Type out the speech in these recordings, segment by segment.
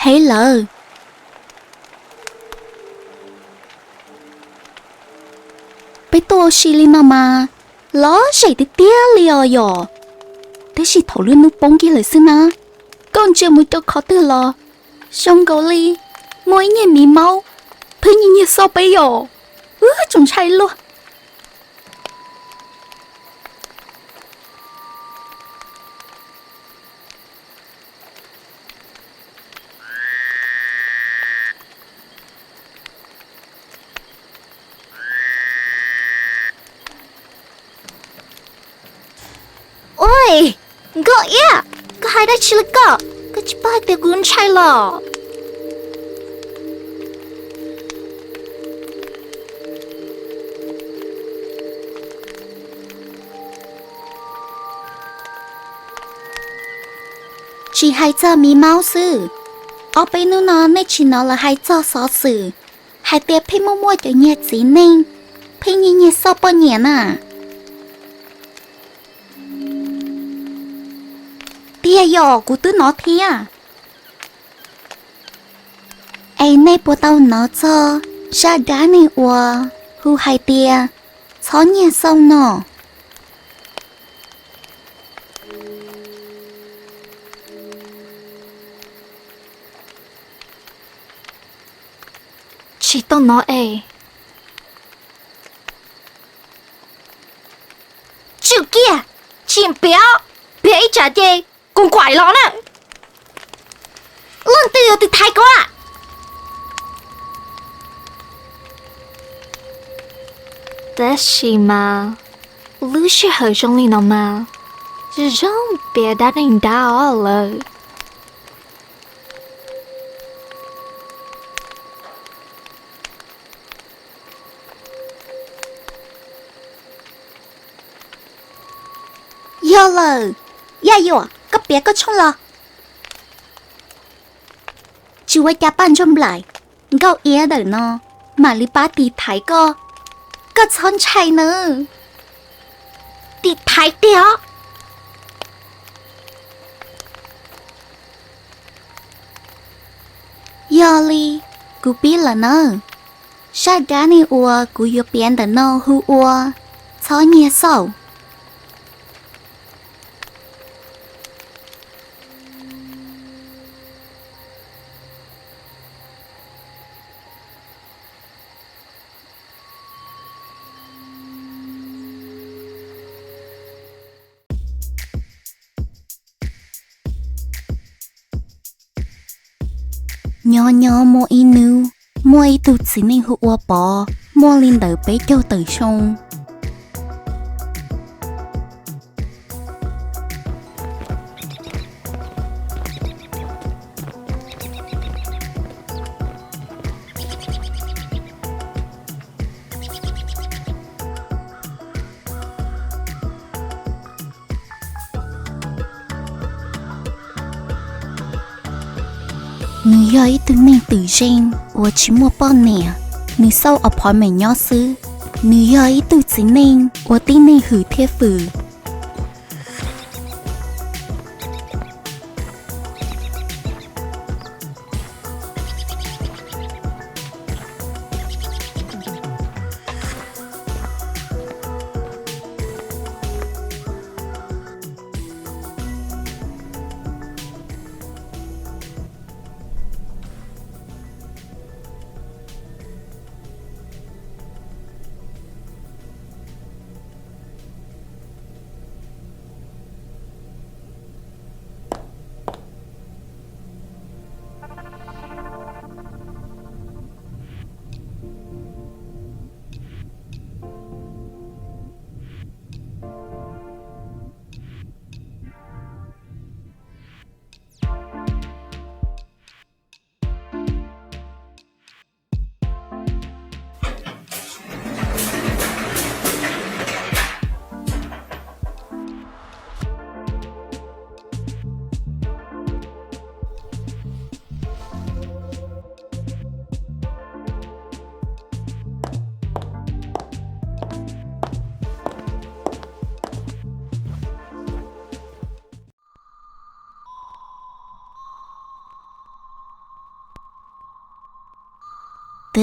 Hev lawm. Peb tuaj ua si li no mas lom zem tiag tiag li os yom. Tab sis thaum lub hnub poob kiag lawm xwb na, koj ntsia mus rau qhov twg los zoo nkaus li muaj ib nyuag miv maub pheej nyiag nyiag xauj peb yom. Wb tsoom ntshai luaj. Ua, Nkauj Iab, koj hais dab tsi li koj? Koj tsis paub hais tias kuv ntshai los? Tsis hais txog miv maub xwb, ob peb hnub no nej tsis hnov lawv hais txog xov xwm hais tias pheej muaj muaj cov niag txiv neej pheej nyiag nyiag xauj poj niam na. Tiag yom, kuv twb hnov thiab. Es nej puas tau hnov txog zaj dab neeg uas hu hais tias txhob nyiag xauj no? Tsis tau hnov es. Tsum kiag, tsis piav, piav ib tsam ces kuv nquaim los na. Leej twg yog tus thaiv kuv? Tab sis mas lub sij hawm zoo li no mas zoo piav dab neeg dab os lawm. Yog lawm, Yaj Yuam, koj piav koj tshooj los. Tsis ua cas Paj Ntsuag Nplaim, Nkauj Iab ntawm no mam li pab tiv thaiv koj. Koj txhob ntshai nawb. Tiv thaiv tiag os. Yog li, kuv pib lawm nawb. Zaj dab neeg uas kuv yuav piav ntawm no hu ua txhob nyiag xauj. Nyob nyob muaj ib hnub, muaj ib tug txiv neej hu ua Pov, muaj li ntawm peb caug tawm xyoo. Nws yog ib tug neeg twm zeej uas tsis muaj poj niam, nws xauj apartment nyob xwb. Nws yog ib tug txiv neej uas tib neeg hwm thiab fwm.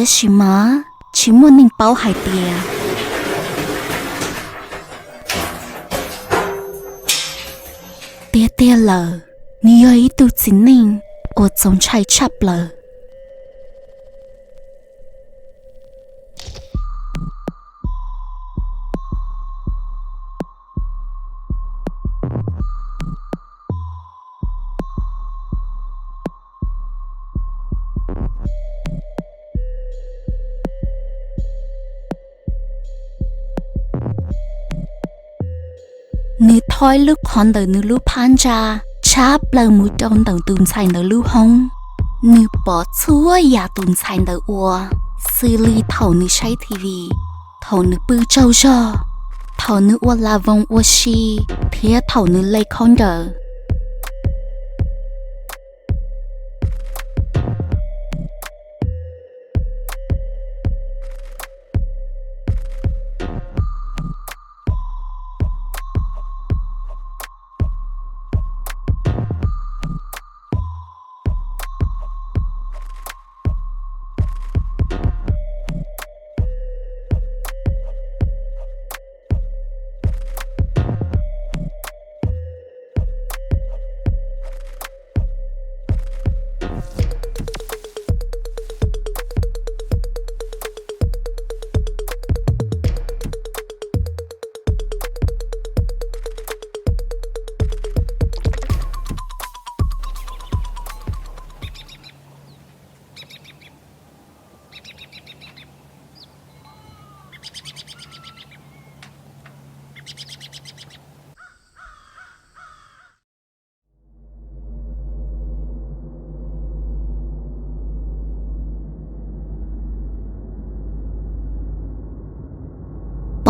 Tiam sis mas tsis muaj neeg paub hais tias tiag tiag lawm, nws yog ib tug txiv neej uas txaus ntshai tshaj plaws. Nws thau ib lub qhov ntawm nws lub phab ntsa tshab plaws mus rau ntawm tus ntxhais ntawd lub hoob. Nws pom txhua yam tus ntxhais ntawd ua, xws li thaum nws saib T V, thaum nws pw tsaug zog, thaum nws ua las voos ua si, thiab thaum nws le khaub ncaws.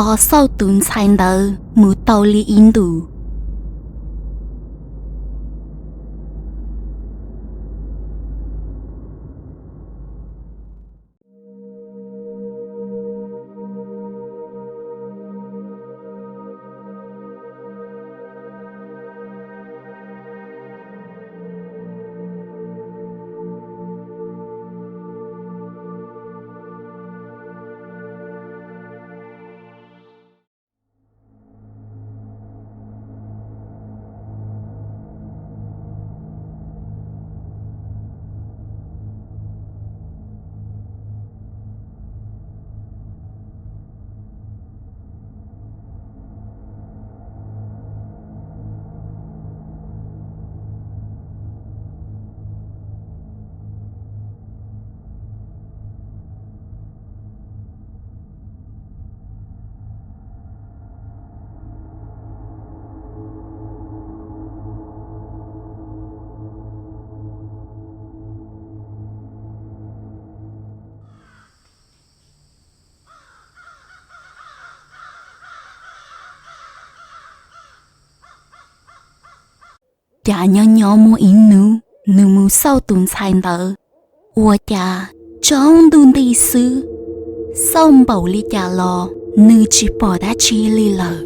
Pov xauj tus ntxhais ntawd mus tau li ib ntus. Cas nyob nyob muaj ib hnub nws mus xauj tus ntxhais ntawd, ua cas tsaus ntuj nti xwb, xauj npaum li cas los nws tsis pom dab tsi li lawm.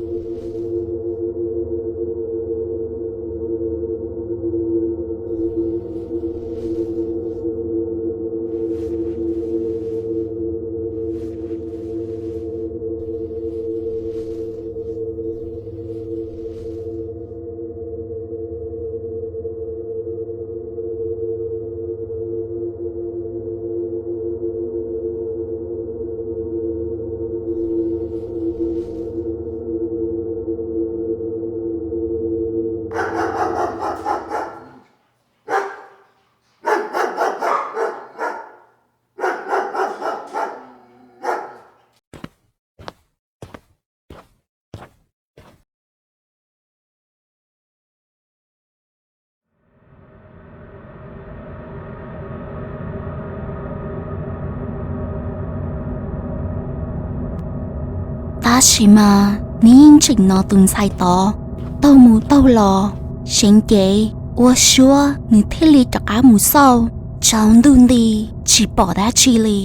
Tab sis mas nws yeej tseem hnov tus ntxhais tod taug mus taug los, seev cev, ua suab, nws thiaj li rov qab mus xauj, tsaus ntuj nti, tsis pom dab tsi li.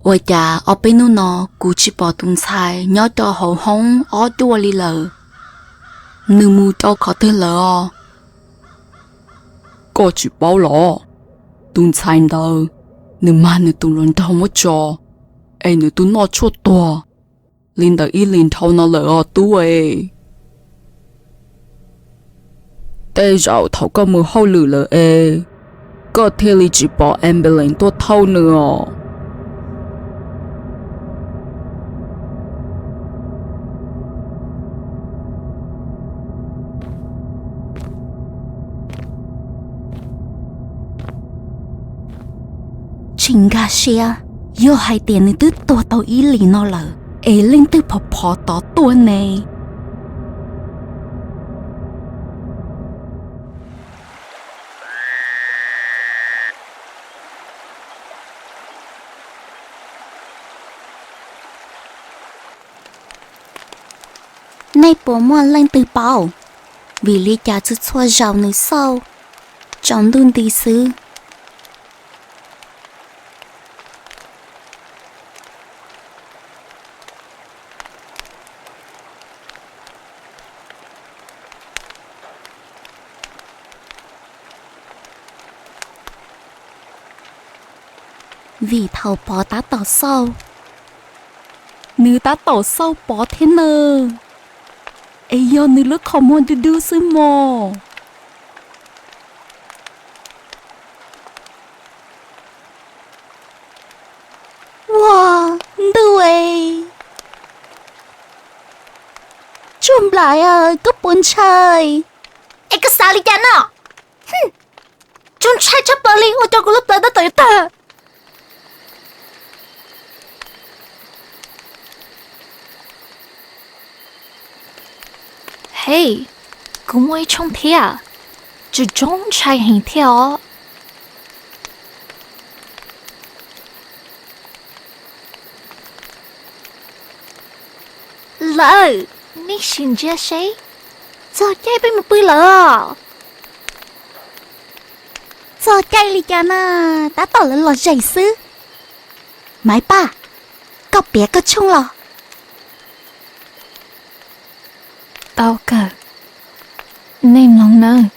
Ua cas ob peb hnub no kuv tsis pom tus ntxhais nyob rau hauv hoob ob cuaj li lawm? Nws mus rau qhov twg lawm os? Koj tsis paub los? Tus ntxhais ntawd, nws mag nws tus hluas nraug muab tso, es nws twb noj tshuaj tuag li ntawm ib hlis dhau no lawm os tub es. Tej zaum thaum koj mus hauj lwm lawm es koj thiaj li tsis pom ambulance tuaj thauj nws os. Tsis nkag siab, yog hais tias nws twb tuag tau ib hlis no lawm, es leej twg phov phov tod tuaj ne? Nej puas muaj leej twg paub, vim li cas txhua txhua zaus nws xauj tsaus ntuj nti xwb? Vim thaum Pov tab tom xauj, nws tab tom xauj Pov thiab nawb. Es yog nws lub qhov muag dub dub xwb mog. Ua, ntuj es, tsuag nplaim, koj puas ntshai? Es koj xav li cas no? Tsuas ntshai tshaj plaws li, ua rau kuv lub plawv tab tom yuav tawg. Hej, kuv muaj ib tshooj thiab, tsuas tsuas ntshai heev thiab os. Lawm, nej sim ntsia seb, txog caij peb mus pw lawm. Txog caij li cas na, tab tom lawv los zem xwb. Maiv Paj, koj piav koj tshooj los. Tau kawg, nej mloog nawb.